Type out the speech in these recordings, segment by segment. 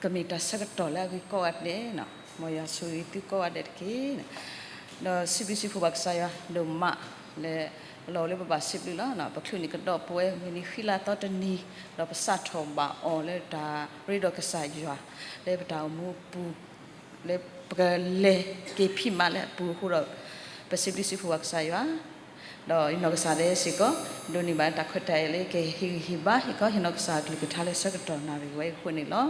ကမ့ၢ်တၢ်ဆၢကတီၢ်လၢအဂ့ၤကိးဂၤဒဲး, မ်ယွၤဆိၣ်ဂ့ၤသုကိးဂၤဒဲးတက့ၢ်. ဒီးစံးဘျုးစံးဖှိၣ်ဘၣ်ကစၢ်ယွၤဒိၣ်မးလၢ လီၤလၢပဘၣ်စံးဘျုးလီၤ. ပချုးန့ၢ်ကဒီးပဝဲမုၢ်နံၤဃံလၤသီတနံၤ, ဒီးပစးထီၣ်ဘၣ်အီၤလၢတၢ်ရ့ဒီးကစၢ်ယွၤ လၢပတၢ်အိၣ်မူအပူၤ, လၢပကလဲၤက့ၤဖံးမးလၢအပူၤအဃိဒီး, ပစံးဘျုးစံးဖှိၣ်ဘၣ်ကစၢ်ယွၤ ဒီးယနီၢ်ကစၢ်ဒဲစ့ၢ်ကီး ဒိးန့ၢ်ဘၣ်တၢ်ခွဲးတၢ်ယာ်လၢကဟ့ၣ်ဂံၢ်ဟ့ၣ်ဘါ, ဟ့ၣ်ခီဟ့ၣ်နီၤကစၢ်အကလုၢ်ကထါလၢဆၢကတီၢ်နၣ်ရံၣ်ဝဲအံၤအဃိန့ၣ်လီၤ.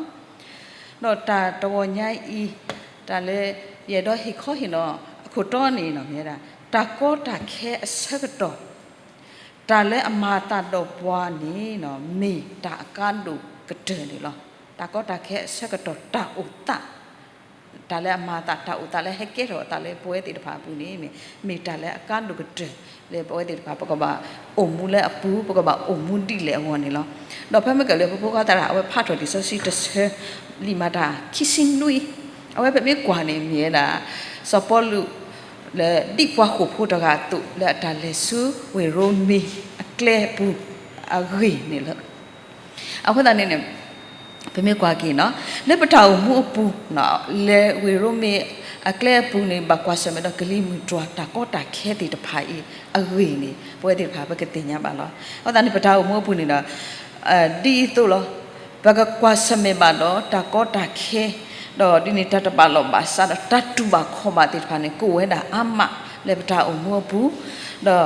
ဒီးတၢ်တဂီၤညါအံၤ, တၢ်လၢယအဲၣ်ဒိးဟ့ၣ်ခီဟ့ၣ်နီၤအခိၣ်တီန့ၣ် မ့ၢ်ဝဲဒၣ် တၢ်ကီတၢ်ခဲအဆၢကတီၢ်, တၢ်လၢအမၤအသးဒီးပှၤန့ၣ် မ့ၢ်တၢ်အကါဒိၣ်ကတၢၢ်န့ၣ်လီၤ. တၢ်ကီတၢ်ခဲအဆၢကတီၢ်တၢ်အိၣ်သး တၢ်လၢအမၤအသးတၢ်အိၣ်သးလၢဟဲကဲထီၣ်အသးလၢပဝဲသ့ၣ်တဖၣ်အပူၤန့ၣ် မ့ၢ်တၢ်လၢအကါဒိၣ်ကတၢၢ်လၢပဝဲသ့ၣ်တဖၣ် ပကဘၣ်အိၣ်မူလၢအပူၤ ပကဘၣ်အိၣ်မူဒ်လဲၣ်အဂီၢ်န့ၣ်လီၤ. ဒီးဖဲမ့ၢ်ကလၢပဖိခွါသရၣ် အဝဲဖးထီၣ်လံာ်စီဆှံတဆၢ လံာ်မၤတၢ်ခံဆံနွံ, အဝဲပမ့ၢ်ကွၢ်န့ၣ်မ့ၢ်ဝဲဒၣ် စီၤပီလူး လၢဒ်ပှၤဃိာ်ဖိတဂၤအသိး လၢအတၢ်လဲၤဆူဝ့ၢ်ရိမ့ၤအကျဲအပူၤအဂ့ၢ်န့ၣ်လီၤ. အဃိသတးန့ၣ်န့ၣ် ပမ့ၢ်ကွၢ်က့ၤန့ၣ် လၢပတၢ်အိၣ်မူအပူၤ လၢဝ့ၢ်ရိမ့ၤအကျဲအပူၤန့ၣ် ဘၣ်ကွၢ်ဆၢၣ်မဲာ်ဒီးကလံၤမုၢ်တွၤတၢ်ကီတၢ်ခဲသ့ၣ်တဖၣ်အံၤအဂ့ၢ်န့ၣ် ပဝဲသ့ၣ်တဖၣ်ပကသ့ၣ်ညါဘၣ်လီၤ. အဃိသတးန့ၣ် ပတၢ်အိၣ်မူအပူၤန့ၣ်ဒီး ဒ်အံၤအသိးလီၤ. ပကကွၢ်ဆၢၣ်မဲာ်ဘၣ်ဒီးတၢ်ကီတၢ်ခဲ ဒီးဒ်န့ၣ်တၢ်တဘၣ်လိာ်ဘၣ်စးဒီးတၢ်တူၢ်ဘၣ်ခီၣ်ဘၣ်သ့ၣ်တဖၣ်န့ၣ် ကအိၣ်ဝဲဒၣ်အါမးလၢပတၢ်အိၣ်မူအပူၤ, ဒီး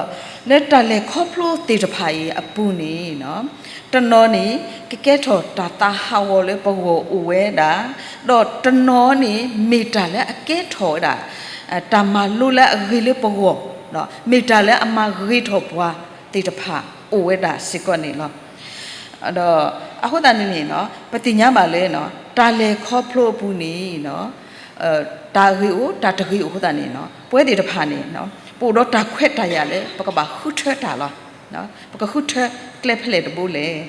လၢတၢ်လဲၤခီဖျိသ့ၣ်တဖၣ်အံၤအပူၤန့ၣ် တနီၤန့ၣ် ကကဲထီၣ်တၢ်သးဟးဂီၤလၢပဂီၢ်အိၣ်ဝဲဒၣ်, ဒီးတနီၤန့ၣ် မ့ၢ်တၢ်လၢအကဲထီၣ်ဝဲဒၣ် တၢ်မၤလိလၢအဂ့ၤလၢပဂီၢ်, မ့ၢ်တၢ်လၢအမၤဂ့ၤထီၣ်ပှၤသ့ၣ်တဖၣ်အိၣ်ဝဲဒၣ်စ့ၢ်ကီးန့ၣ်လီၤ. ဒီးအဃိသတးန့ၣ်န့ၣ် ပသ့ၣ်ညါဘၣ်လၢ တၢ်လဲၤခီဖျိအပူၤန့ၣ် တၢ်ဂ့ၤအိၣ် တၢ်တဂ့ၤအိၣ်အဃိသတးန့ၣ် ပဝဲသ့ၣ်တဖၣ်န့ၣ် ပအိၣ်ဒီးတၢ်ခွဲးတၢ်ယာ်လၢ ပကဘၣ်ဃုထၢတၢ်လီၤ. ပကဃုထၢကျဲဖဲလဲၣ်တဘိလဲၣ်.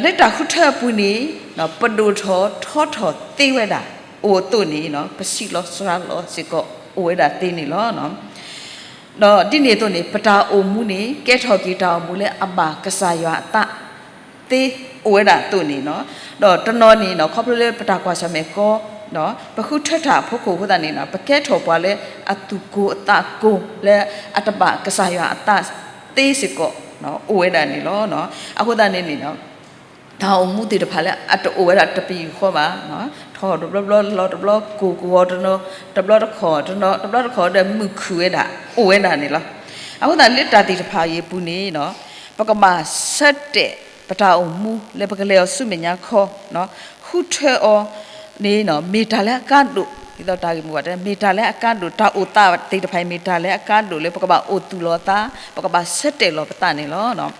လၢတၢ်ဃုထၢအပူၤန့ၣ် ပဒိၣ်ထီၣ်ထီထီၣ်သ့ဝဲဒၣ်အိၣ်အသိးန့ၣ် ပစံးလီၤစှၤလီၤစ့ၢ်ကီးအိၣ်ဝဲဒၣ်သ့န့ၣ်လီၤ. ဒီးဒ်န့ၣ်အသိးန့ၣ် ပတၢ်အိၣ်မူန့ၣ် ကဲထီၣ်က့ၤတၢ်အိၣ်မူလၢအဘၣ်ကစၢ်ယွၤအသးသ့အိၣ်ဝဲဒၣ်အသိးန့ၣ်လီၤ. ဒီးတနီၤန့ၣ်လီၤ ခီဖျိလၢပတၢ်ကွၢ်ဆၢၣ်မဲာ်ကီ ပဃုထၢတၢ်အဖီခိၣ်အဃိသတးန့ၣ်လီၤ ပကဲထီၣ်ပှၤလၢအသူၣ်ကိၢ်အသးကိၢ်လၢအတဘၣ်ကစၢ်ယွၤအသးသ့စ့ၢ်ကီး အိၣ်ဝဲဒၣ်န့ၣ်လီၤ. အဃိသတးန့ၣ်န့ၣ် တၢ်အိၣ်မူသ့ၣ်တဖၣ်လၢအတအိၣ်ဝဲဒၣ်တပယူာ်ဃီဘၣ်, ထီၣ်တဘျီဘျီလီၤတဘျီ ကိၢ်ကဝီၤတနီၤ တဘျီတခီၣ် တဘျီတခီၣ်ဒီးမုာ်ခုၣ်ဝဲဒၣ် အိၣ်ဝဲဒၣ်န့ၣ်လီၤ. အဃိသတးလၢတၢ်သ့ၣ်တဖၣ်အံၤအပူၤန့ၣ် ပကဘၣ်ဆၢတဲာ်ပတၢ်အိၣ်မူလၢပကလဲၤအီၤဆူမဲာ်ညါခီ ဃုထၢအီၤန့ၣ် မ့ၢ်တၢ်လၢအကါဒိၣ် ဒ်သိးတၢ်ဂ့ၢ်မိၢ်ပှၢ်တဲ မ့ၢ်တၢ်လၢအကါဒိၣ် တၢ်အိၣ်သးသ့ၣ်တဖၣ်အံၤ မ့ၢ်တၢ်လၢအကါဒိၣ်လၢပကဘၣ်အိၣ်သူၣ်လီၤသး ပကဘၣ်ဆၢတဲာ်လီၤပသးန့ၣ်လီၤ. ဒ်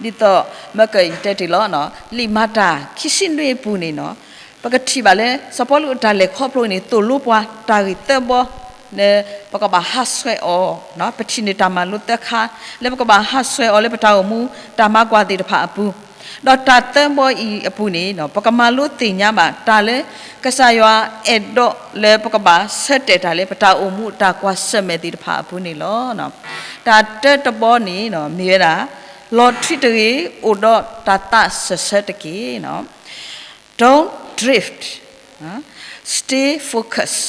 သိးမ့ၢ်ကယတဲတ့ၢ်လီၤ လံာ်မၤတၢ်ခံဆံနွံအပူၤန့ၣ် ပကထံၣ်ဘၣ်လၢ စီၤပီလူးအတၢ်လဲၤခီဖျိန့ၣ် သိၣ်လိပှၤတၢ်ဂ့ၢ်သၢဘီ လၢပကဘၣ်ဟးဆှဲးအီၤ, ပထံၣ်န့ၢ်တၢ်မၤလိသၢခါ လၢပကဘၣ်ဟးဆှဲးအီၤလၢပတၢ်အိၣ်မူ တၢ်မၤကွၢ်သ့ၣ်တဖၣ်အပူၤ, ဒီးတၢ်သၢဘီအံၤအပူၤန့ၣ် ပကမၤလိသ့ၣ်ညါဘၣ်တၢ်လၢ ကစၢ်ယွၤအဲၣ်ဒိးလၢပကဘၣ်ဆၢတဲာ်တၢ်လၢပတၢ်အိၣ်မူတၢ်ကွၢ်ဆၢၣ်မဲာ်သ့ၣ်တဖၣ်အပူၤန့ၣ်လီၤ. တၢ်တၢတဘီန့ၣ် မ့ၢ်ဝဲဒၣ် လီၤထွံတဂ့ၤ အိၣ်ဒီးတၢ်သးစၢၢ်ဆၢတက့ၢ်. Don't drift, stay focused.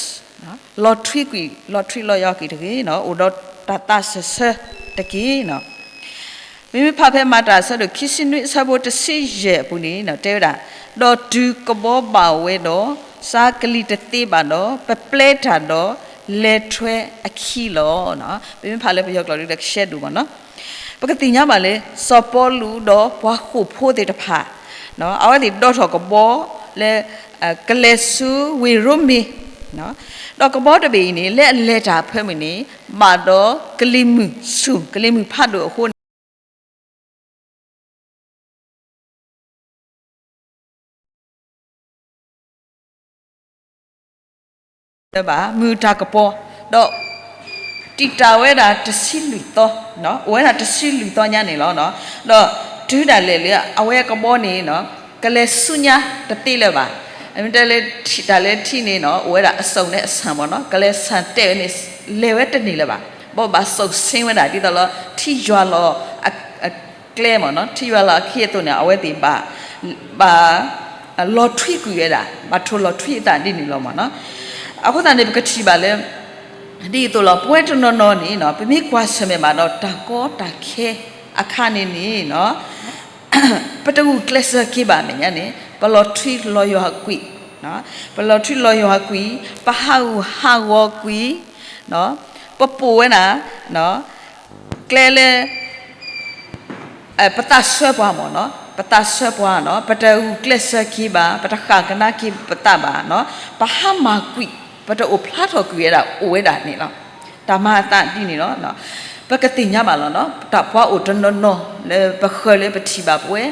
လီၤထွံကွံာ် လီၤထွံလီၤယီၤကွံာ်တဂ့ၤ, အိၣ်ဒီးတၢ်သးစၢၢ်ဆၢတက့ၢ်. မ့မ့ၢ်ဖးဖဲမၤတၢ်အဆၢဒိၣ်ခံဆံနွံအဆၢဖိတဆံယဲၢ်အပူၤန့ၣ် တဲဝဲဒၣ်, ဒီးတုၤကဘီဘၣ်ဝဲဒီး စါကလံၤတသ့ဘၣ်ဒီး ပပျဲတၢ်ဒီး လဲၤထွဲအခံလီၤ. မ့မ့ၢ်ဖးလၢပယီၤကျိာ်ဒီး ကရှဲဒိၣ်မးနီၤ ပကသ့ၣ်ညါဘၣ်လၢ စီၤပီလူးဒီးပှၤဃိာ်ဖိသ့ၣ်တဖၣ် အဝဲသ့ၣ်ဒိးထီၣ်ကဘီလၢ ကလဲၤဆူဝ့ၢ်ရိမ့ၤ, ဒီးကဘီတဘ့ၣ်အံၤန့ၣ် လၢအလဲၤတၢ်အဖၢမုၢ်န့ၣ် ဘၣ်ဒီးကလံၤမုၢ်ဆူၣ် ကလံၤမုၢ်ဖးဒိၣ်အဃိန့ၣ် လၢၤဘၣ် မုၢ်တၢ်ကပီၤ, ဒီးတံာ်တာ်ဝဲဒၣ်တဆံလွံၢ်သီ, အိၣ်ဝဲဒၣ်တဆံလွံၢ်သီညါန့ၣ်လီၤ. ဒီးတုၤဒၣ်လဲာ်လၢအဝဲကဘီန့ၣ် ကလဲၤဆူညါတသ့လၢၤဘၣ်. မ့ၢ်တဲလၢထံ တၢ်လၢထံန့ၣ် အိၣ်ဝဲဒၣ်အစိၣ်န့ၣ်အဆၣ်မးနီၤ ကလဲၤဆၣ်တဲာ်ဝဲန့ၣ် လဲၤဝဲတန့ၢ်လၢၤဘၣ်. ဘၣ်ဘၣ်စိာ်ဆ့ဝဲဒၣ် ဒ်သိးလၢ ထံယွၤလီၤအကျဲမးနီၤ ထံယွၤလီၤအခံအသိးန့ၣ် အဝဲသ့ၣ်ဘၣ် ဘၣ် လီၤထွံကွံာ်ဝဲဒၣ်, ဘၣ်ထိၣ်လီၤထွံအသးဒ်န့ၣ်လီၤမ့ၢ်နီၤ. အဃိသတးန့ၣ် ပကထံၣ်ဘၣ်လၢ ဒ်သိးလီၤ ပဝဲတနီၤနီၤန့ၣ် ပမ့ၢ်ကွၢ်ဆၢၣ်မဲာ်ဘၣ်ဒီးတၢ်ကီတၢ်ခဲအခါန့ၣ်န့ၣ် ပတဂုာ်ကျဲးစၢးက့ၤဘၣ်အမဲာ်ညါန့ၣ် ပလီၤထွံလီၤယွၤကွံာ်, ပလီၤထွံလီၤယွၤကွံာ်, ပဟးဂူာ်ဟးဂီၤကွံာ်, ပပိာ်ဝဲဒၣ် ကျဲလၢ ပသးဆၢပှၤမ့ၢ်နီၤ, ပသးဆၢပှၤနီၤ, ပတဂုာ်ကျဲးစၢးက့ၤဘၣ်, ပတဃၣ်ကဒါက့ၤပသးဘၣ်, ပဟါမၢ်ကွံာ်, ပတအိၣ်ဖျါထီၣ်ကွံာ်ဝဲဒၣ်အိၣ်ဝဲဒၣ်န့ၣ်လီၤ. တၢ်မၤအသးဒ်န့ၣ်လီၤ. ပကသ့ၣ်ညါဘၣ်လီၤနီၤ, တၢ်ပှၤအိၣ်တနီၤနီၤလၢပဃၢၤလၢပထံၣ်ဘၣ်ပဝဲ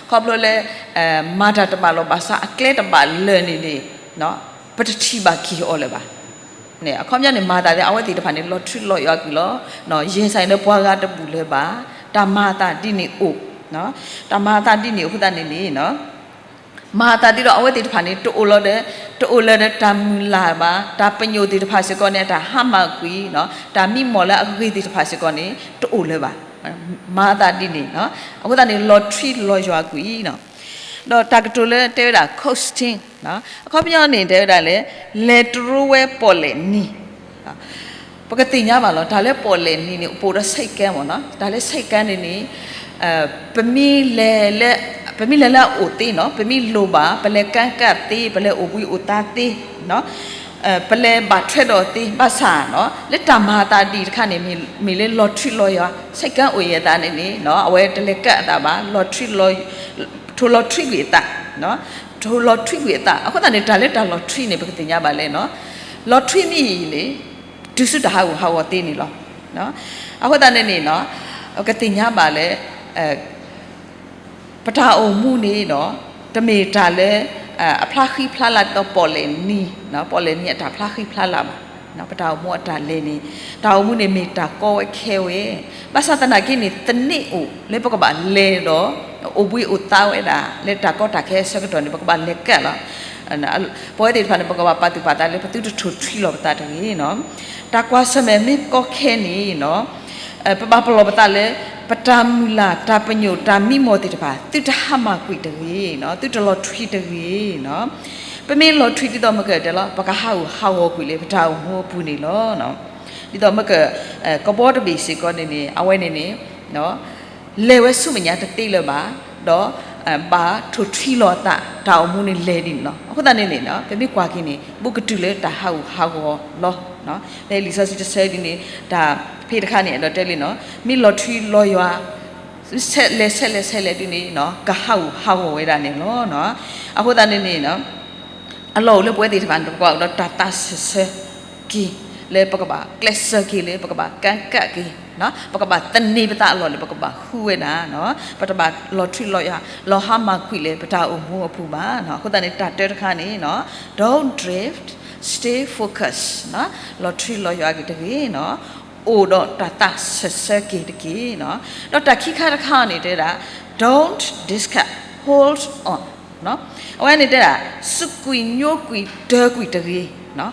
ခီဖျိလၢ မၤတၢ်တဘၣ်လီၤဘၣ်ဆၣ် အကျဲတဘၣ်လၢာ်န့ၣ်န့ၣ် ပတထံၣ်ဘၣ်က့ၤအီၤလၢၤဘၣ်. အခီပညီန့ၣ် မၤသးဒ်အဝဲသ့ၣ်တဖၣ်န့ၣ် လီၤထွံလီၤယွၤကွံာ်လီၤ. ယဲစ့ၢ်န့ၣ် ပှၤဂၤတဘူၣ်လၢၤဘၣ်, တၢ်မၤအသးဒ်န့ၣ်အိၣ်, တၢ်မၤအသးဒ်န့ၣ်အဃိသတးန့ၣ်န့ၣ် မၤအသးဒ်ဒီးအဝဲသ့ၣ်တဖၣ်န့ၣ် တအိၣ်လီၤဒီး တအိၣ်လၢၤဒီးတၢ်မုၢ်လၢ်ဘၣ်, တၢ်ပညိၣ်သ့ၣ်တဖၣ်စ့ၢ်ကီးန့ၣ် တၢ်ဟါမၢ်ကွံာ်, တၢ်မံမီၢ်လၢအဂ့ၤသ့ၣ်တဖၣ်စ့ၢ်ကီးန့ၣ် တအိၣ်လၢၤဘၣ်. မၤအသးဒ်န့ၣ် အဃိသတးန့ၣ် လီၤထွံလီၤယွၤကွံာ် ဒီးတၢ်ကတိၤလၢတဲဝဲဒၣ် coasting အခီပညီန့ၣ် တဲဝဲဒၣ်လၢ လဲၤတရူဝဲပီၣ်လဲၣ်နံၤ, ပကသ့ၣ်ညါဘၣ်လီၤ. တၢ်လၢပီၣ်လဲၣ်နံၤန့ၣ် အိၣ်ပိာ်ဒီးဆိပ်ကမ်းမ့ၢ်နီၤ, တၢ်လၢဆိပ်ကမ်းန့ၣ်န့ၣ် ပမ့ၢ်လဲၤလၢ ပမ့ၢ်လဲၤလၢအအိၣ်သ့နီၤ, ပမ့ၢ်လိၣ်ဘၣ် ပလဲၤကၢကၣ်သ့, ပလဲၤအိၣ်ဘှံးအိၣ်သါသ့, ပလဲၤဘၣ်ထွဲဒီးသ့ ဘၣ်ဆၣ်နီၤ လၢတၢ်မၤအသးဒ်အံၤတခါန့ၣ် မ့ၢ်လၢလီၤထွံလီၤယွၤ, ဆိပ်ကမ်းအိၣ်အသးန့ၣ်န့ၣ် အဝဲတလဲၤကၢအသးဘၣ်, လီၤထွံလီၤ ထိၣ်လီၤထွံကွံာ်အသး, ထိၣ်လီၤထွံကွံာ်အသး. အဃိသတးန့ၣ် တၢ်လၢတၢ်လီၤထွံန့ၣ် ပကသ့ၣ်ညါဘၣ်လၢ လီၤထွံမ့ၢ်အံၤန့ၣ် တုၤဆူတၢ်ဟးဂူာ်ဟးဂီၤသ့န့ၣ်လီၤ. အဃိသတးန့ၣ်န့ၣ် ပကသ့ၣ်ညါဘၣ်လၢ ပတၢ်အိၣ်မူန့ၣ်ဒီး တမ့ၢ်တၢ်လၢ အဖျါဃံဖျါလၤဒ်သိးပီၣ်လဲၣ်နံၤ, ပီၣ်လဲၣ်နံၤအတၢ်ဖျါဃံဖျါလၤဘၣ်. ပတၢ်အိၣ်မူအတၢ်လဲၤန့ၣ် တၢ်အိၣ်မူန့ၣ်မ့ၢ်တၢ်ကီဝဲခဲဝဲ, ဘၣ်ဆၣ်သနာ်က့န့ၣ် သန့အိၣ်လၢပကဘၣ်လဲၤဒီး အိၣ်ဘှံးအိၣ်သါဝဲဒၣ် လၢတၢ်ကီတၢ်ခဲအဆၢကတီၢ်န့ၣ် ပကဘၣ်လဲၤကၢလီၤ. ပဝဲသ့ၣ်တဖၣ်န့ၣ် ပကဘၣ်ပာ်သူၣ်ပာ်သးလၢ ပသုတထိၣ်ထွံလီၤပသးတဂ့ၤ. တၢ်ကွၢ်ဆၢၣ်မဲာ်မ့ၢ်ကီခဲန့ၣ် ပဘၣ်ပလီၢ်ပသးလၢ ပတၢ်မုၢ်လၢ် တၢ်ပညိၣ် တၢ်မံမီၢ်သ့ၣ်တဖၣ် သုတဟါမၢ်ကွံာ်တဂ့ၤ, သုတလီၤထွံတဂ့ၤ. ပမ့ၢ်လီၤထွံဒ်သိးမ့ၢ်ကတဲလီၤ ပကဟးဂူာ်ဟးဂီၤကွံာ်လၢပတၢ်အိၣ်မူအပူၤန့ၣ်လီၤ. ဒ်သိးမ့ၢ်က ကဘီတဘ့ၣ်စ့ၢ်ကီးန့ၣ်န့ၣ် အဝဲန့ၣ်န့ၣ် လဲၤဝဲဆူမဲာ်ညါတသ့လၢၤဘၣ်, ဒီး ဘၣ်ထိၣ်ထွံလီၤအသး တၢ်အိၣ်မူန့ၣ်လဲၤဒ်န့ၣ်လီၤ. အဃိသတးန့ၣ်န့ၣ် ပမ့ၢ်ကွၢ်က့ၤန့ၣ် ဘူးကတုၤလၢတၢ်ဟးဂူာ်ဟးဂီၤလီၤ. ဖဲလံာ်စီဆှံတဆၢဒ်န့ၣ် တၢ်ဖဲတခါန့ၣ် အဲၣ်ဒိးတဲလံနီၤ မ့ၢ်လီၤထွံလီၤယွၤ ဆဲးလဲၤဆဲးလဲၤဆဲးလဲၤဒ်န့ၣ် ကဟးဂူာ်ဟးဂီၤဝဲဒၣ်န့ၣ်လီၤ. အဃိသတးန့ၣ်န့ၣ် အလီၢ်အိၣ်လၢပဝဲသ့ၣ်တဖၣ်န့ၣ် ပကဘၣ်အိၣ်ဒီးတၢ်သးစၢၢ်ဆၢက့ၤ လၢပကဘၣ်ကျဲးစၢးက့ၤ လၢပကဘၣ်ကၣ်ကၣ်က့ၤ ပကဘၣ်သန့ၤပသးအလီၢ်လၢပကဘၣ်ဃုဝဲဒၣ်, ပတဘၣ်လီၤထွံလီၤယွၤ လီၤဟါမၢ်ကွံာ်လၢပတၢ်အိၣ်မူအပူၤဘၣ်. အဃိသတးန့ၣ် တၢ်တၢတခါန့ၣ် don't drift, stay focused, လီၤထွံလီၤယွၤက့ၤတဂ့ၤ, အိၣ်ဒီးတၢ်သးစၢၢ်ဆၢက့ၤတက့ၢ်. ဒီးတၢ်ခံခါတခါန့ၣ်တဲဒၣ် don't discard, hold on. အဝဲန့ၣ်တဲဒၣ် စူးကွံာ်ညိကွံာ်တၢကွံာ်တဂ့ၤ,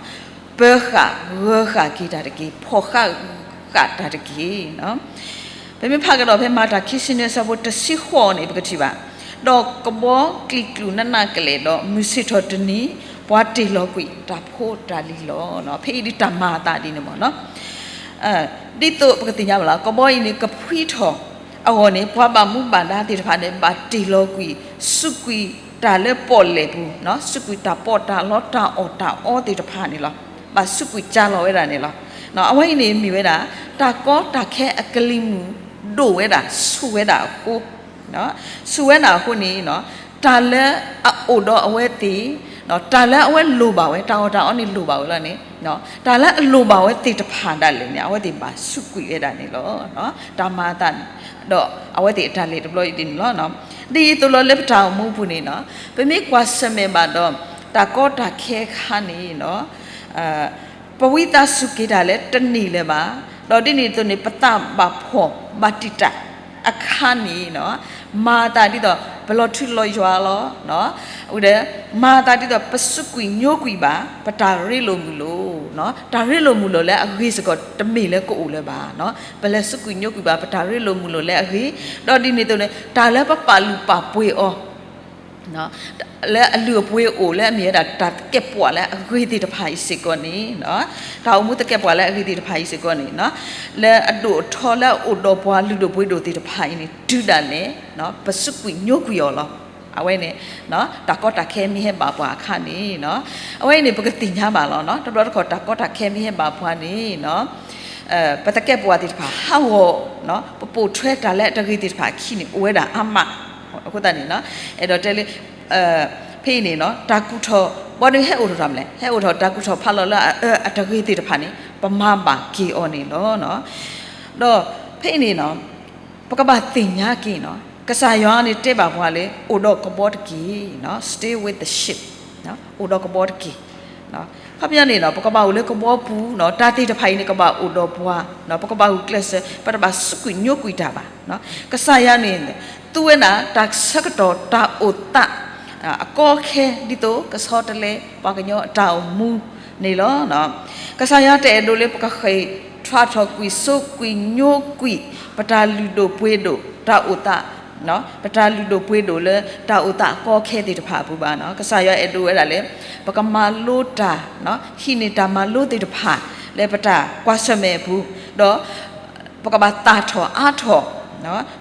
ပၢဃာ်ဂၢၤဃာ်က့ၤတၢ်တက့ၢ်, ဖီၣ်ဃာ်ဃာ်တၢ်တက့ၢ်. ပမ့ၢ်ဖးကဒီးဖဲမၤတၢ်ခံဆံနွံအဆၢဖိတဆံဃိးန့ၣ် ပကထံၣ်ဘၣ်, ဒီးကဘီကျံၤကျူၣ်နးနးကလဲာ်ဒီး မုၢ်ဆ့ၣ်ထီၣ်တနံၤ ပှၤတ့ၢ်လီၤကွံာ်တၢ်ဖိတၢ်လံၤလီၤ. ဖဲအံၤဒ်တၢ်မၤအသးဒ်န့ၣ်မ့ၢ်နီၤ ဒ်သိးပကသ့ၣ်ညါဘၣ်လီၤ ကဘီအံၤန့ၣ် ကဖှံထီၣ်အဂီၢ်န့ၣ် ပှၤဘၣ်မူဘၣ်ဒါသ့ၣ်တဖၣ်န့ၣ် ဘၣ်တ့ၢ်လီၤကွံာ် စူးကွံာ်တၢ်လၢပီၣ်လဲၣ်ပူၤ, စူးကွံာ်တၢ်ပီးတၢ်လီတၢ်အီၣ်တၢ်အီသ့ၣ်တဖၣ်န့ၣ်လီၤ. ဘၣ်စူးကွံာ်ကၢလီၤဝဲဒၣ်န့ၣ်လီၤ. အဝဲအံၤန့ၣ်မ့ၢ်ဝဲဒၣ် တၢ်ကီတၢ်ခဲအကလံၤမုၢ်ဒိၣ်ဝဲဒၣ် ဆူၣ်ဝဲဒၣ်အဃိ ဆူၣ်ဝဲဒၣ်အဃိန့ၣ် တၢ်လၢအအိၣ်ဒီးအဝဲသ့ၣ်, တၢ်လၢအဝဲလိၣ်ဘၣ်ဝဲ တၢ်အီၣ်တၢ်အီန့ၣ်လိၣ်ဘၣ်ဝဲလီၤန့ၣ်, တၢ်လၢအလိၣ်ဘၣ်ဝဲသ့ၣ်တဖၣ်ဒၣ်လဲာ်န့ၣ် အဝဲသ့ၣ်ဘၣ်စူးကွံာ်ဝဲဒၣ်န့ၣ်လီၤ. တၢ်မၤအသး ဒီးအဝဲသ့ၣ်အတၢ်လဲၤတဘျီအံၤဒ်န့ၣ်လီၤ. ဒ်သိးလီၤလၢပတၢ်အိၣ်မူအပူၤန့ၣ် ပမ့ၢ်ကွၢ်ဆၢၣ်မဲာ်ဘၣ်ဒီး တၢ်ကီတၢ်ခဲအခါန့ၣ် ပဝံသးစူၤက့ၤတၢ်လၢတန့ၢ်လၢၤဘၣ်, ဒီးဒ်န့ၣ်အသိးန့ၣ် ပသးဘၣ်ဖှီၣ်ဘၣ်တံာ်တာ်အခါန့ၣ် မၤအသးဒ်သိး ပလီၤထွံလီၤယွၤလီၤ. ဒီး မၤအသးဒ်သိး ပစူးကွံာ်ညိကွံာ်ဘၣ် ပတၢ်ရ့လိာ်မုာ်လိာ်, တၢ်ရ့လိာ်မုာ်လိာ်လၢအဂ့ၤစ့ၢ်ကီး တမ့ၢ်လၢကအိၣ်လၢၤဘၣ်. ပလဲၤစူးကွံာ်ညိကွံာ်ဘၣ် ပတၢ်ရ့လိာ်မုာ်လိာ်လၢအဂ့ၤ, ဒီးဒ်န့ၣ်အသိးန့ၣ် တၢ်လၢပပာ်လုၢ်ပာ်ပှ့ၤအီၤ လၢအလုၢ်အပှ့ၤအိၣ်လၢအမ့ၢ်ဝဲဒၣ်တၢ်သကဲးပဝးလၢအဂ့ၤသ့ၣ်တဖၣ်အံၤစ့ၢ်ကီးန့ၣ်, တၢ်အိၣ်မူသကဲးပဝးလၢအဂ့ၤသ့ၣ်တဖၣ်အံၤစ့ၢ်ကီးန့ၣ်, လၢအဒိၣ်အထီလၢအအိၣ်ဒီးပှၤလုၢ်ဒိၣ်ပှ့ၤဒိၣ်သ့ၣ်တဖၣ်အံၤန့ၣ် တုၤဒၣ်လဲာ် ပစူးကွံာ်ညိကွံာ်အီၤလီၤ. အဝဲန့ၣ် တၢ်ကီတၢ်ခဲမ့ၢ်ဟဲဘၣ်ပှၤအခါန့ၣ်, အဝဲအံၤန့ၣ် ပကသ့ၣ်ညါဘၣ်လီၤ. တဘျီတခီၣ် တၢ်ကီတၢ်ခဲမ့ၢ်ဟဲဘၣ်ပှၤန့ၣ် ပသကဲးပဝးသ့ၣ်တဖၣ်ဟးဂီၤ, ပပိာ်ထွဲတၢ်လၢအတဂ့ၤသ့ၣ်တဖၣ်အခံန့ၣ် အိၣ်ဝဲဒၣ်အါမး. အဃိသတးန့ၣ် အဲၣ်ဒိးတဲလၢ ဖဲအံၤန့ၣ် တၢ်ကူၣ်ထီၣ် ဘီဒုးဟဲအိၣ်ထီၣ်တၢ်မလဲၣ်, ဟဲအိၣ်ထီၣ်တၢ်ကူၣ်ထီၣ်ဖးလီၤလၢအအၢအတဂ့ၤသ့ၣ်တဖၣ်န့ၣ် ပမၤဘၣ်က့ၤအီၤန့ၣ်လီၤ. ဒီးဖဲအံၤန့ၣ် ပကဘၣ်သ့ၣ်ညါက့ၤန့ၣ်, ကစၢ်ယွၤန့ၣ်တဲဘၣ်ပှၤလၢ အိၣ်ဒီးကဘီတက့ၢ်, stay with the ship, အိၣ်ဒီးကဘီတက့ၢ်. အခီပညီန့ၣ် ပကဘၣ်အိၣ်လၢကဘီပူၤ, တၢ်သ့ၣ်တဖၣ်အံၤန့ၣ် ကဘၣ်အိၣ်ဒီးပှၤ, ပကဘၣ်ဂုာ်ကျဲးစၢး, ပတဘၣ်စူးကွံာ်ညိကွံာ်တၢ်ဘၣ်. ကစၢ်ယွၤန့ၣ် သူဝဲဒၣ်တၢ်ဆၢကတီၢ်တၢ်အိၣ်သး အကီအခဲ ဒ်သိးကဆီတလဲပှၤကညီအတၢ်အိၣ်မူန့ၣ်လီၤ. ကစၢ်ယွၤတအဲၣ်ဒိးလၢပကဃ့ၢ်ထွဲထီၣ်ကွံာ် စိာ်ကွံာ်ညိကွံာ် ပတၢ်လုၢ်ဒိၣ်ပှ့ၤဒိၣ်တၢ်အိၣ်သး, ပတၢ်လုၢ်ဒိၣ်ပှ့ၤဒိၣ်လၢတၢ်အိၣ်သးအကီအခဲသ့ၣ်တဖၣ်အပူၤဘၣ်. ကစၢ်ယွၤအဲၣ်ဒိးဝဲဒၣ်လၢ ပကမၤလိတၢ်, ဟံးန့ၢ်တၢ်မၤလိသ့ၣ်တဖၣ် လၢပတၢ်ကွၢ်ဆၢၣ်မဲာ်အပူၤ, ဒီး ပကဘၣ်သၣ်ထီၣ်အါထီၣ်,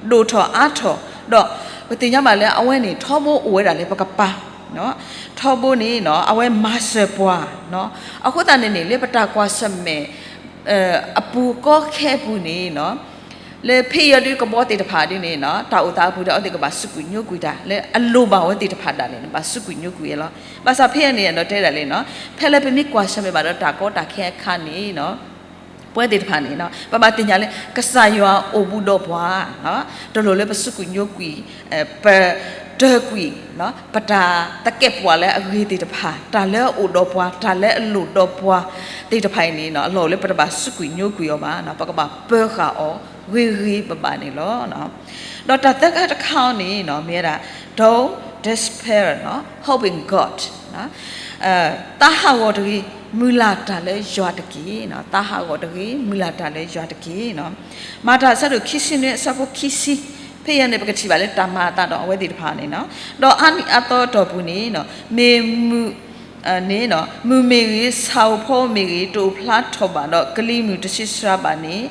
ဒိၣ်ထီၣ်အါထီၣ်, ဒီးပသ့ၣ်ညါဘၣ်လၢအဝဲန့ၣ် ထီဘိအိၣ်ဝဲဒၣ်လၢပကပၤ, ထီဘိန့ၣ် အဝဲမၤစၢၤပှၤ, အဃိသတးန့ၣ်န့ၣ် လၢပတၢ်ကွၢ်ဆၢၣ်မဲာ် အပူၤကီခဲအပူၤန့ၣ် လၢဖဲအံၤဒုးကဘီသ့ၣ်တဖၣ်ဒ်န့ၣ် တၢ်အိၣ်သးအပူၤဒီး အဝဲသ့ၣ်ကဘၣ်စူးကွံာ်ညိကွံာ်တၢ် လၢအလိၣ်ဘၣ်ဝဲသ့ၣ်တဖၣ်ဒၣ်လဲာ်န့ၣ် ဘၣ်စူးကွံာ်ညိကွံာ်အီၤလီၤ. ဘၣ်ဆၣ်ဖဲအံၤန့ၣ် အဲၣ်ဒိးတဲဒၣ်လဲာ်န့ၣ် ဖဲလၢပမ့ၢ်ကွၢ်ဆၢၣ်မဲာ်ဘၣ်ဒီးတၢ်ကီတၢ်ခဲအခါန့ၣ် ပဝဲသ့ၣ်တဖၣ်န့ၣ် ပဘၣ်သ့ၣ်ညါလၢ ကစၢ်ယွၤအိၣ်ဘူးဒီးပှၤ, တလိၣ်လၢပစူးကွံာ်ညိကွံာ်, ပတၢၢ်ကွံာ် ပတၢ်သကဲးပဝးလၢအဂ့ၤသ့ၣ်တဖၣ်, တၢ်လၢအအိၣ်ဒီးပှၤ, တၢ်လၢအလိၣ်ဒီးပှၤသ့ၣ်တဖၣ်အံၤန့ၣ် အလီၢ်အိၣ်လၢပတဘၣ်စူးကွံာ်ညိကွံာ်အီၤဘၣ်, ပကဘၣ်ပၢဃာ်အီၤ ဂ့ၤဂ့ၤဘၣ်ဘၣ်န့ၣ်လီၤ. ဒီးတၢ်သၢခါတခါအံၤန့ၣ် မ့ၢ်ဝဲဒၣ် Don't despair, hope in God, သးဟးဂီၤတဂ့ၤ, မုၢ်လၢ်တၢ်လၢယွၤတက့ၢ်. သးဟးဂီၤတဂ့ၤ, မုၢ်လၢ်တၢ်လၢယွၤတက့ၢ်. မၤတၢ်အဆၢဒိၣ်ခံဆံနွံအဆၢဖိခံဆံ, ဖဲအံၤန့ၣ် ပကထံၣ်ဘၣ်လၢတၢ်မၤအသးဒီးအဝဲသ့ၣ်တဖၣ်န့ၣ်, ဒီးအါနံၣ်အါသီအတီၢ်ပူၤန့ၣ် မ့ၢ်မုၢ် န့ၣ် မုၢ်မ့ၢ်ဂ့ၤ, ဆၣ်ဧိၤဖီဧိၤမ့ၢ်ဂ့ၤ, တအိၣ်ဖျါထီၣ်ဘၣ်ဒီး ကလံၤမုၢ်တဆံးစှၤဘၣ်န့ၣ်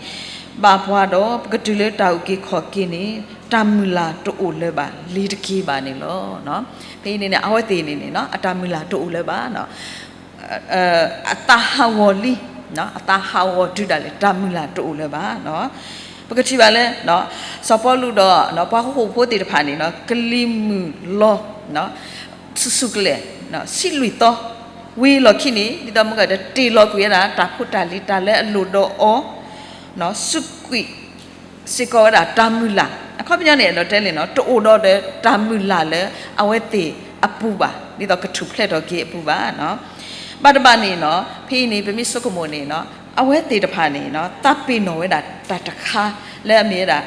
ဘၣ်ပှၤဒီး ပကတုၤလၢတၢ်အုၣ်က့ၤခီၣ်က့ၤန့ၣ် တၢ်မုၢ်လၢ်တအိၣ်လၢၤဘၣ် လ့ၤတက့ၤဘၣ်န့ၣ်လီၤ. ဖဲအံၤန့ၣ်န့ၣ် အဝဲသ့ၣ်န့ၣ်န့ၣ် အတၢ်မုၢ်လၢ်တအိၣ်လၢၤဘၣ် အသးဟးဂီၤလံ, အသးဟးဂီၤတုၤဒၣ်လဲာ် တၢ်မုၢ်လၢ်တအိၣ်လၢၤဘၣ်. ပကထံၣ်ဘၣ်လၢ စီၤပီလူးဒီး ပှၤဟီၣ်ခိၣ်ဖိသ့ၣ်တဖၣ်န့ၣ် ကလံၤမုၢ်လီၤ ဆူၣ်ဆူၣ်ကလဲာ် ဆံးလွံၢ်သီ, ဝံၤလီၢ်ခံန့ၣ် ဒ်သိးမုၢ်ဂၤတတ့ၢ်လီၤကွံာ်ဝဲဒၣ် တၢ်ဖိတၢ်လံၤ တၢ်လၢအလိၣ်ဒီးအီၤ စူးကွံာ်စ့ၢ်ကီးဝဲဒၣ်တၢ်မုၢ်လၢ်. အခီပညီန့ၣ် အဲၣ်ဒိးတဲလံန့ၣ် တအိၣ်ဒီးဒီးတၢ်မုၢ်လၢ်လၢအဝဲသ့ၣ်အပူၤဘၣ်, ဒ်သိးကထူၣ်ဖျဲးထီၣ်က့ၤအပူၤဘၣ်. ဘၣ်တဘၣ်န့ၣ် ဖဲအံၤန့ၣ် ပမ့ၢ်ဆိကမိၣ်န့ၣ် အဝဲသ့ၣ်တဖၣ်န့ၣ် သးပ့ၤနီၣ်ဝဲဒၣ်တၢ်တခါလၢအမ့ၢ်ဝဲဒၣ်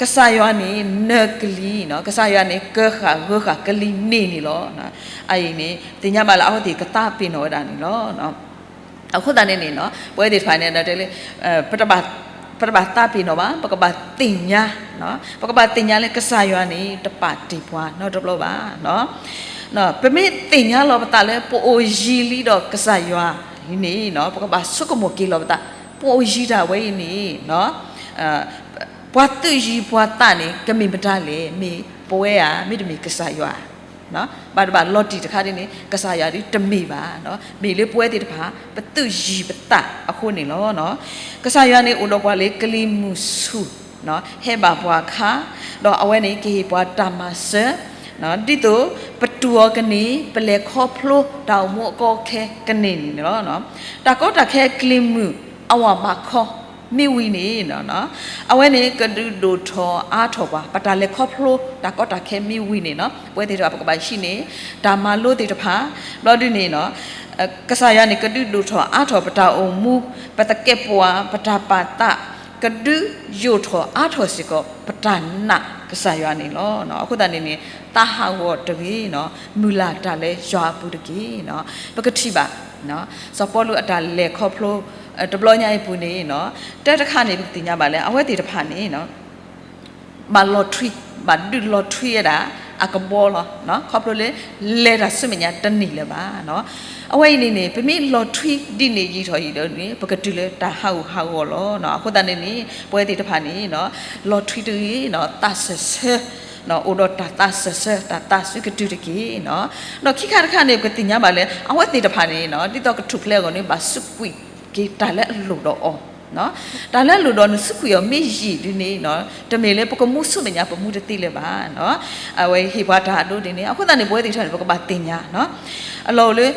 ကစၢ်ယွၤန့ၣ် နၢၤကလံၤ, ကစၢ်ယွၤန့ၣ် ကၢဃာ်ဂၢၤဃာ်ကလံၤန့ၣ်န့ၣ်လီၤ. အအံၤန့ၣ် သ့ၣ်ညါဘၣ်လၢအဝဲသ့ၣ်ကသးပ့ၤနီၣ်ဝဲဒၣ်န့ၣ်လီၤ. အဃိသတးန့ၣ်န့ၣ် ပဝဲသ့ၣ်တဖၣ်န့ၣ် ဒီးတဲလၢ ပတဘၣ်သးပ့ၤနီၣ်ဘၣ်, ပကဘၣ်သ့ၣ်ညါ, ပကဘၣ်သ့ၣ်ညါလၢကစၢ်ယွၤန့ၣ် တပာ်တ့ၢ်ပှၤနီတဘျီဘၣ်. ပမ့ၢ်သ့ၣ်ညါလီၤပသးလၢ ပအိၣ်ယံၤလံဒီးကစၢ်ယွၤအံၤန့ၣ် ပကဘၣ်ဆိကမိၣ်က့ၤလီၤပသး ပအိၣ်ယံၤတၢ်ဝဲအံၤန့ၣ် ပှၤသုးယံၤပှၤသးန့ၣ် ကမ့ၢ်မတၤလဲၣ်, မ့ၢ်ပဝဲဧါ, မ့တမ့ၢ်ကစၢ်ယွၤဧါ. ဘၣ်တဘၣ်လီၤတံၢ်တခါဒ်န့ၣ် ကစၢ်ယွၤဒ်တမ့ၢ်ဘၣ်, မ့ၢ်လၢပဝဲသ့ၣ်တဖၣ် ပသုးယံၤပသးအဃိန့ၣ်လီၤ. ကစၢ်ယွၤန့ၣ်အိၣ်ဒီးပှၤလၢကလံၤမုၢ်ဆူၣ် ဟဲဘၣ်ပှၤအခါ, ဒီးအဝဲန့ၣ်ကဟ့ၣ်ပှၤတၢ်မၤစၢၤ ဒ်သိးပတူၢ်အီၤကန့ၢ် ပလဲၤခီဖျိတၢ်အိၣ်မူအကီအခဲကန့ၢ်န့ၣ်လီၤ. တၢ်ကီတၢ်ခဲကလံၤမုၢ်အဝၤဘးခီမ့ၢ်ဝံၤန့ၣ် အဝဲန့ၣ်ကဒုးဒိၣ်ထီၣ်အါထီၣ်ပှၤ, ပတၢ်လဲၤခီဖျိတၢ်ကီတၢ်ခဲမ့ၢ်ဝံၤန့ၣ် ပဝဲသ့ၣ်တဖၣ်ပကဘၣ်ဟံးန့ၢ် တၢ်မၤလိသ့ၣ်တဖၣ်, ဘျီဒ်န့ၣ် ကစၢ်ယွၤန့ၣ် ကဒုးဒိၣ်ထီၣ်အါထီၣ်ပတၢ်အိၣ်မူ, ပသကဲးပဝး, ပတၢ်ပာ်သး, ကဒုးယိာ်ထီၣ်အါထီၣ်စ့ၢ်ကီး ပတၢ်နာ်ကစၢ်ယွၤန့ၣ်လီၤ. အဃိသတးန့ၣ်န့ၣ် သးဟးဂီၤတဂ့ၤ, မုၢ်လၢ်တၢ်လၢယွၤအပူၤတက့ၢ်. ပကထံၣ်ဘၣ် စီၤပီလူးအတၢ်လဲၤခီဖျိ တဘျီညါအံၤအပူၤန့ၣ် တၢ်တခါန့ၣ် ပကသ့ၣ်ညါဘၣ်လၢ အဝဲသ့ၣ်တဖၣ်န့ၣ် ဘၣ်လီၤထွံ, ဘၣ်ဒုးလီၤထွံဝဲဒၣ် အကဘီလီၤ. ခီဖျိလၢ လဲၤတၢ်ဆူမဲာ်ညါတန့ၢ်လၢၤဘၣ်. အဝဲအံၤန့ၣ်န့ၣ် ပမ့ၢ်လီၤထွံဒ်န့ၣ်ယံာ်ထီၣ်ယံာ်ဒီးန့ၣ် ပကတုၤလၢတၢ်ဟးဂူာ်ဟးဂီၤလီၤ. အဃိသတးန့ၣ်န့ၣ် ပဝဲသ့ၣ်တဖၣ်န့ၣ် လီၤထွံတဂ့ၤ သးစၢၢ်ဆၢ အိၣ်ဒီးတၢ်သးစၢၢ်ဆၢ တၢ်သးစူၤကတုၤတက့ၢ်. ဒီးခံခါတခါန့ၣ် ပကသ့ၣ်ညါဘၣ်လၢ အဝဲသ့ၣ်တဖၣ်န့ၣ် ဒ်သိးကထူၣ်ဖျဲးအဂီၢ်န့ၣ် ဘၣ်စူးကွံာ်က့ၤတၢ်လၢအလိၣ်ဒီးအီၤ တၢ်လၢအလိၣ်ဒီးနစူးကွံာ်အီၤမ့ၢ်ယံာ်ဒ်န့ၣ် တမ့ၢ်လၢပကမူဆူမဲာ်ညါပမူတသ့လၢၤဘၣ်. အဝဲဟ့ၣ်ပှၤတၢ်အဒိဒ်န့ၣ် အဃိသတးန့ၣ် ပဝဲသ့ၣ်တဖၣ်န့ၣ် ပကဘၣ်သ့ၣ်ညါ အလီၢ်အိၣ်လၢ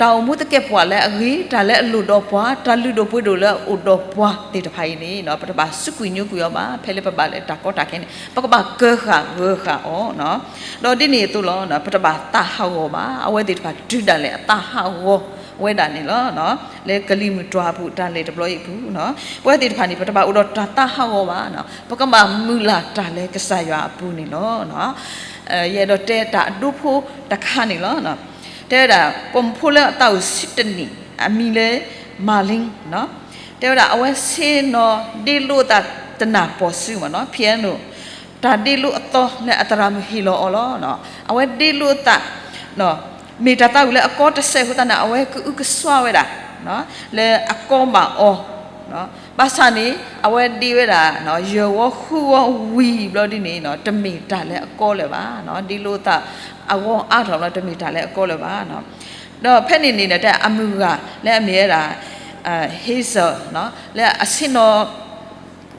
တၢ်အိၣ်မူသကဲးပဝးလၢအဂ့ၤ တၢ်လၢအလိၣ်ဒီးပှၤ တၢ်လုၢ်ဒိၣ်ပှ့ၤဒိၣ်လၢအအိၣ်ဒီးပှၤသ့ၣ်တဖၣ်အံၤန့ၣ် ပတဘၣ်စူးကွံာ်ညိကွံာ်အီၤဘၣ်. ဖဲလၢပဘၣ်လၢတၢ်ကီတၢ်ခဲန့ၣ် ပကဘၣ်ကၢဃာ်ဂၢၤဃာ်အီၤ ဒီးဒ်န့ၣ်အသိးလီၤ ပတဘၣ်သးဟးဂီၤဘၣ်. အဝဲသ့ၣ်တဖၣ်တုၤဒၣ်လဲာ်အသးဟးဂီၤဝဲဒၣ်န့ၣ်လီၤ. လၢကလံၤမုၢ်တွၤအပူၤ တၢ်လဲၤတဘျီအံၤအပူၤ ပဝဲသ့ၣ်တဖၣ်န့ၣ် ပတဘၣ်အိၣ်ဒီးတၢ်သးဟးဂီၤဘၣ်. ပကဘၣ်မုၢ်လၢ်တၢ်လၢကစၢ်ယွၤအပူၤန့ၣ်လီၤ. ယအဲၣ်ဒိးတဲတၢ်အဒိဖိတခါန့ၣ်လီၤ. တဲဝဲဒၣ် ပိာ်မုၣ်ဖိလၢအသးအိၣ်ဆံတနံၣ် အမံၤလၢ Marlene တဲဝဲဒၣ် အဝဲဆ့ၣ်နီၤဒ့လိာ်သးတနၢ်ပီၢ်စုမ့ၢ်နီၤ piano တၢ်ဒ့လိာ်အသီလၢအသရၣ်မုၣ်ဟ့ၣ်လီၤအီၤလီၤ. အဝဲဒ့လိာ်သး မ့ၢ်တၢ်သးဝံၣ်လၢအကီတစဲးအဃိသတးန့ၣ် အဝဲကအုကစွါဝဲဒၣ် လၢအကီဘၣ်အီၤ ဘၣ်ဆၣ်န့ၣ် အဝဲဒ့ဝဲဒၣ် ယဲၢ်ဝီဃုဝီဝံၤဘျီဒ်န့ၣ် တမ့ၢ်တၢ်လၢအကီလၢၤဘၣ်. ဒ့လိာ်သးအဂီၢ်အါထီၣ်ဘျီ တမ့ၢ်တၢ်လၢအကီလၢၤဘၣ်. ဒီးဖဲန့ၣ်န့ၣ် တၢ်အမုၢ်ဂၤလၢအမ့ၢ်ဝဲဒၣ် Hazel လၢအဆ့ၣ်နီၤ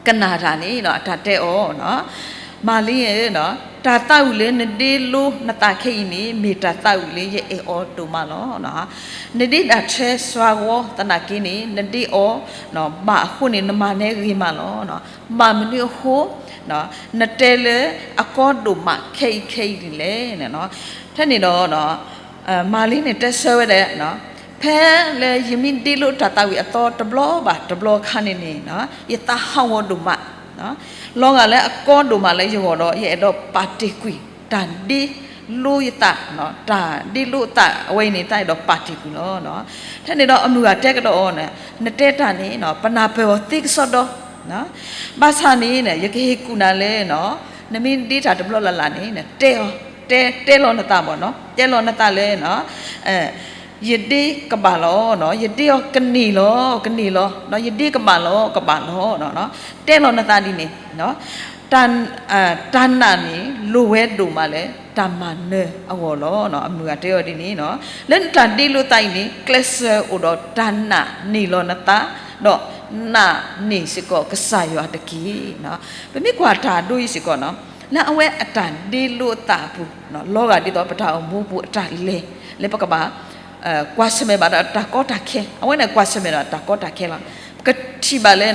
ကနၣ်တၢ်န့ၣ် အတၢ်တဲအီၤ Marlene ဧၢ, တၢ်သးဝံၣ်လၢနဒ့လိနသးခဲအံၤန့ၣ် မ့ၢ်တၢ်သးဝံၣ်လၢယအဲၣ်အီၤဒိၣ်မးလီၤ. နဒ့တၢ်ထဲစှၤဂီၤသနာ်က့န့ၣ် နဒ့အီၤ ဘၣ်အဃိန့ၣ် နမၤနဲဂ့ၤမးလီၤ. ဘၣ်မနုၤအဃိ နတဲလၢအကီဒိၣ်မးခဲအံၤခဲအံၤဒ်လဲၣ်. ဖဲန့ၣ်ဒီး Marlene န့ၣ်တဲဆၢဝဲဒၣ် ဖဲလၢယမ့ၢ်ဒ့လိတၢ်သးဝံၣ်အသီတဘျီဘၣ်တဘျီအခါန့ၣ်န့ၣ် ယသးဟးဂီၤဒိၣ်မး, လီၤဂာ်လၢအကီဒိၣ်မးလၢယဂီၢ်ဒီး ယအဲၣ်ဒိးပာ်တ့ၢ်ကွံာ် တၢ်ဒ့လိယသး, တၢ်ဒ့လိသးအဝဲအံၤန့ၣ် တၢ်အဲၣ်ဒိးပာ်တ့ၢ်ကွံာ်လီၤ. ဖဲန့ၣ်ဒီးအမုၢ်ဂၤတဲကဒီးအီၤန့ၣ် နတဲတၢ်န့ၣ် ပနၢ်ပၢၢ်အီၤသ့ကစီဒီ, ဘၣ်ဆၣ်န့ၣ် ယကဟ့ၣ်ကူၣ်နၤလၢ နမ့ၢ်ဒ့တၢ်တဘျီလၢ်လၢ်န့ၣ် တဲအီၤ, တဲလီၤနသးဘၣ်နီၤ, တဲလီၤနသးလၢ ယဒ့ကဘၣ်လီၤ, ယဒ့အီၤကန့ၢ်လီၤ, ကန့ၢ်လီၤ, ယဒ့ကဘၣ်လီၤ, ကဘၣ်လီၤ, တဲလီၤနသးဒ်န့ၣ်, တၢ်နာ်န့ၣ် လိၣ်ဝဲဒိၣ်မးလၢတၢ်မၤနၢၤအဂီၢ်လီၤ. အမုၢ်ဂၤတဲအီၤဒ်န့ၣ်, လၢနတၢ်ဒ့လိသးအံၤန့ၣ် ကျဲးစၢးအိၣ်ဒီးတၢ်နာ်န့ၢ်လီၤနသး, ဒီးနာ်န့ၢ်စ့ၢ်ကီးကစၢ်ယွၤတက့ၢ်. ပမ့ၢ်ကွၢ်တၢ်ဒိအံၤစ့ၢ်ကီးနီၤ, လၢအဝဲအတၢ်ဒ့လိအသးအပူၤ, လီၤဂာ်ဒ်သိးပတၢ်အိၣ်မူပူၤအတၢ်လဲၤ လၢပကဘၣ် ကွၢ်ဆၢၣ်မဲာ်ဘၣ်ဒီးတၢ်ကီတၢ်ခဲ, အဝဲန့ၣ်ကွၢ်ဆၢၣ်မဲာ်ဒီးတၢ်ကီတၢ်ခဲလီၤ. ပကထံၣ်ဘၣ်လၢ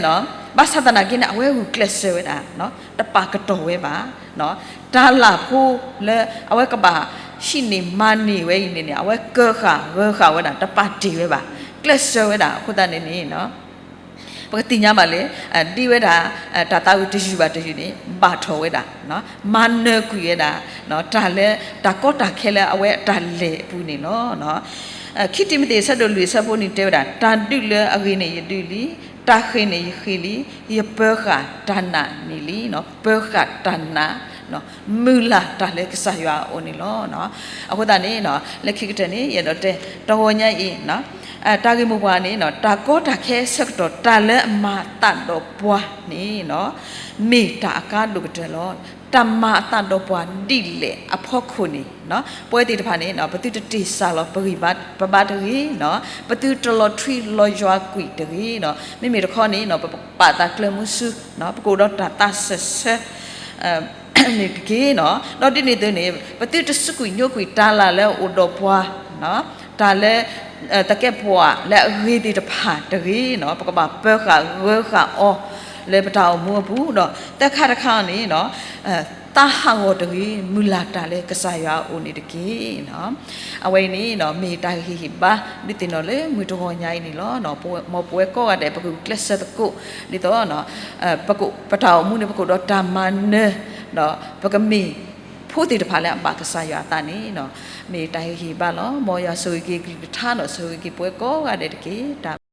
ဘၣ်ဆၣ်သနာ်က့န့ၣ် အဝဲဂုာ်ကျဲးစၢးဝဲဒၣ် တပာ်ကတီၢ်ဝဲဘၣ်, တၢ်လၢ်ဖိလၢအဝဲကဘၣ်ဟံးန့ၢ်မၤန့ၢ်ဝဲအံၤန့ၣ်န့ၣ် အဝဲကၢဃာ်ဂၢၤဃာ်ဝဲဒၣ် တပာ်တ့ၢ်ဝဲဘၣ်, ကျဲးစၢးဝဲဒၣ်အဃိသတးန့ၣ်န့ၣ် ပကသ့ၣ်ညါဘၣ်လၢ ဒ်ဝဲဒၣ် တၢ်သးဝံၣ်တယုၢ်ဘၣ်တယုၢ်န့ၣ် ဘၣ်ထီၣ်ဝဲဒၣ်, မၤနၢၤကွံာ်ဝဲဒၣ် တၢ်လၢ တၢ်ကီတၢ်ခဲလၢအဝဲအတၢ်လဲၤအပူၤန့ၣ်လီၤ. ခံတံၤမသ့း အဆၢဒိၣ်လွံၢ် အဆၢဖိန့ၣ်တဲဝဲဒၣ်, တၢ်ဒုးလၢအဂ့ၤန့ၣ်ယဒုးလံ, တၢ်ဃ့ၢ်န့ၣ်ယဃ့ၢ်လံ, ယပၢဃာ်တၢ်နာ်န့ၣ်လံ, ပၢဃာ်တၢ်နာ် မုၢ်လၢ်တၢ်လၢကစၢ်ယွၤအအိၣ်န့ၣ်လီၤ. အဃိသတးန့ၣ် လၢခံကတၢၢ်န့ၣ် ယအဲၣ်ဒိးတဲ တဂီၤညါအံၤ တၢ်ဂ့ၢ်မိၢ်ပှၢ်န့ၣ် တၢ်ကီတၢ်ခဲဆၢကတီၢ် တၢ်လၢအမၤအသးဒီးပှၤန့ၣ် မ့ၢ်တၢ်အကါဒိၣ်ကတၢၢ်လီၤ. တၢ်မၤအသးဒီးပှၤဒ်လဲၣ်အဖီခိၣ်န့ၣ် ပဝဲသ့ၣ်တဖၣ်န့ၣ် ပသုတတ့ၢ်စၢ်လီၤပဂံၢ်ပဘါတဂ့ၤ, ပသုတလီၤထွံလီၤယွၤကွံာ်တဂ့ၤ, မ့မ့ၢ်တခီန့ၣ် ပပာ်သးကျၢၤမုဆူ ပကအိၣ်ဒီးတၢ်သးစၢၢ်ဆၢ န့ၣ်တက့ၢ်. ဒီးဒ်န့ၣ်အသိးန့ၣ် ပသုတစူးကွံာ်ညိကွံာ်တၢ်လၢ်လၢအအိၣ်ဒီးပှၤ, တၢ်လၢ သကဲးပဝးလၢအဂ့ၤသ့ၣ်တဖၣ်တဂ့ၤ, ပကဘၣ်ပၢဃာ်ဂၢၤဃာ်အီၤ လၢပတၢ်အိၣ်မူအပူၤ, ဒီးသၢခါတခါန့ၣ် သးဟးဂီၤတဂ့ၤ, မုၢ်လၢ်တၢ်လၢကစၢ်ယွၤအအိၣ်န့ၣ်တက့ၢ်. အဝဲအံၤန့ၣ် မ့ၢ်တၢ်ဟ့ၣ်ဂံၢ်ဟ့ၣ်ဘါ ဒုးသ့ၣ်နီၣ်လၢမုၢ်တဂီၤညါအံၤန့ၣ်လီၤ. မ်ပဝဲကိးဂၤဒဲး ပကဂုာ်ကျဲးစၢးသကိး ဒ်သိး ပတၢ်အိၣ်မူန့ၣ် ပကအိၣ်ဒီးတၢ်မၤနၢၤ, ဒီးပကမ့ၢ်ဖိသ့ၣ်တဖၣ်လၢအဘၣ်ကစၢ်ယွၤအသးန့ၣ် မ့ၢ်တၢ်ဟ့ၣ်ဂံၢ်ဟ့ၣ်ဘါလီၤ. မ်ယွၤဆိၣ်ဂ့ၤက့ၤကလုၢ်ကထါဒီး ဆိၣ်ဂ့ၤက့ၤပဝဲကိးဂၤဒဲးတက့ၢ်.